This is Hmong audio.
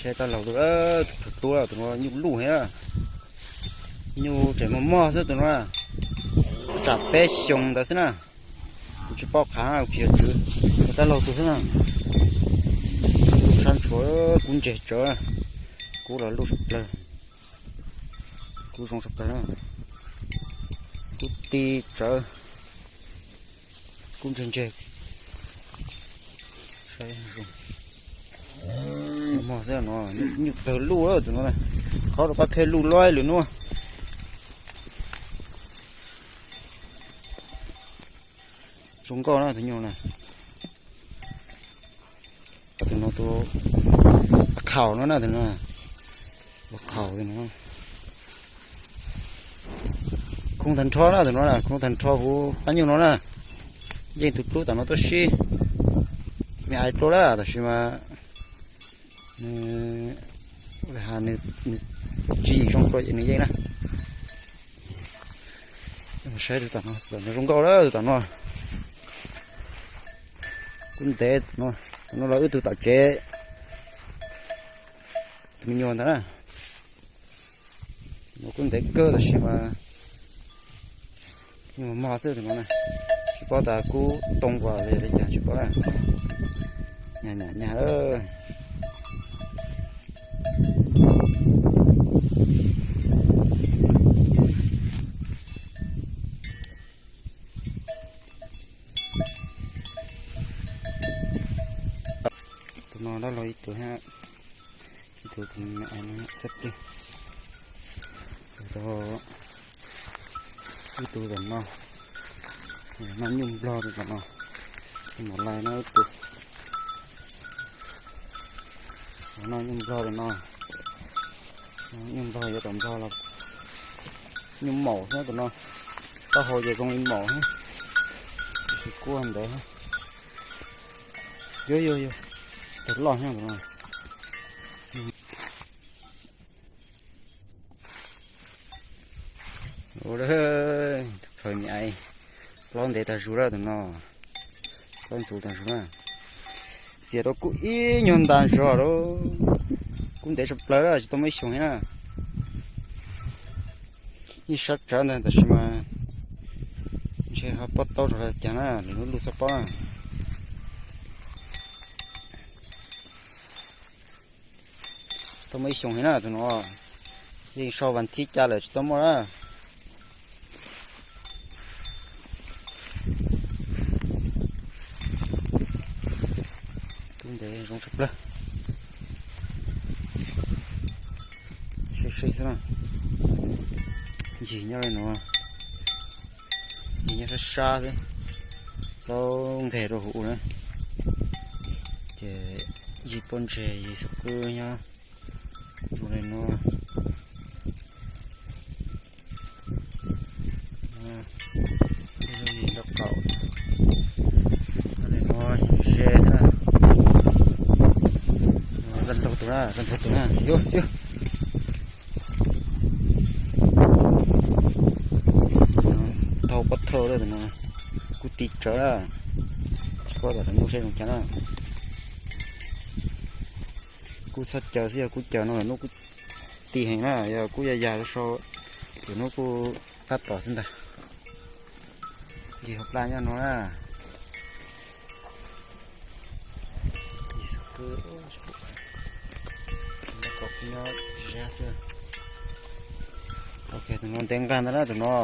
Saib tab laug tus, tus tub tus no nyuj luj heev, nyuj tseem mos mos xwb tus no, tsam peb xyoos ntawd xwb na. Kuv tsis paub qhav, kuv tsis yog tswv. Tab laug tus xwb na, luj sab ntshua, kub ntseg tsawv, kub los luj tshaj plaws, kub zoo tshaj plaws na, kub ti tsawv, kub ntseg ntseg. Saib zoo mos xwb no, nyuj kawg luj tus no, qhov rau qab pheej luj luaj lwm hnub. Zoo nkauj na tus nyuj na. Tus no tus khaum no na, tus no khaum no. Khoo tag nrho na tus no, khoo tag nrho huv qab nyuj no na. Yeej tus dlub tom no tuaj sib me ais dlua lawm tab sis mas nws, nws tsis zoo dua ces nws yeej na. Saib tus tom no, tus tom no zoo nkauj lawm tus tom no. Kub ntev no, tus no los wb tug tom tsev, tus me nyuam ntawd na. No kub ntev kawg tab sis mas yeej mos mos xwb tus no na. Tsis paub tas kub too npaum li cas tsis paub na. Nyam nyam nyam. Tus no dab laug ib tug, ib tug txiv me no txhab pliag. Tus, ib tug tom no, noj nyuj nplog tus tom no, tus mos lais no ib tug, noj nyuj nplog tus no, nyuj nplog yuav tom nplog los nyuj maum xwb tus no, taub hau ces zoo li maum xwb, tiam sis kub ntev. Yuav yuav yuav, tus loj xwb tus no. Ua, tus khaws me ais plaub ntev tag zus lawm tus no, plaub ntxuv tag zus na. Xiam rau kub ib nyuag ntas zog lawm, kub ntev tshaj plaws lawm tsis tau muaj ib xyoos li na. Ib sab tsav ntag tab sis mas ntshe ho pob taub rau li cas na, lwm hnub lub txhob paub na. Tsis tau muaj ib xyoos li na tus no, yeej sau vas thib ca lawm tsis tau muaj na. Kub ntev zoo tshaj plaws. Sib sib xwb na. Ncig nyob li no, ncig nyob sab sab xwb, plaub nqeg rau hauv na. Ces yig pob ntseg yig xub qwb nyob zoo li no. Ib lub yig nraub qaum, zoo li no ze xwb na. Dab laug tus na, dab laug tus na, yuav yuav. Thau pob thawj lawm tus no, kub ti tsawv na. Tsis paub tom tus nyuj seb zoo cas na. Kub txhob caws xwb, yog kub caws no lwm hnub kub ti heev na, yog kub yaj yaj sau lwm hnub kuj qab tom xwb ntag. Yig hauv plab nyob no na. Nyob ze xwb. Ok, tus no ntev nqag ntag na tus no.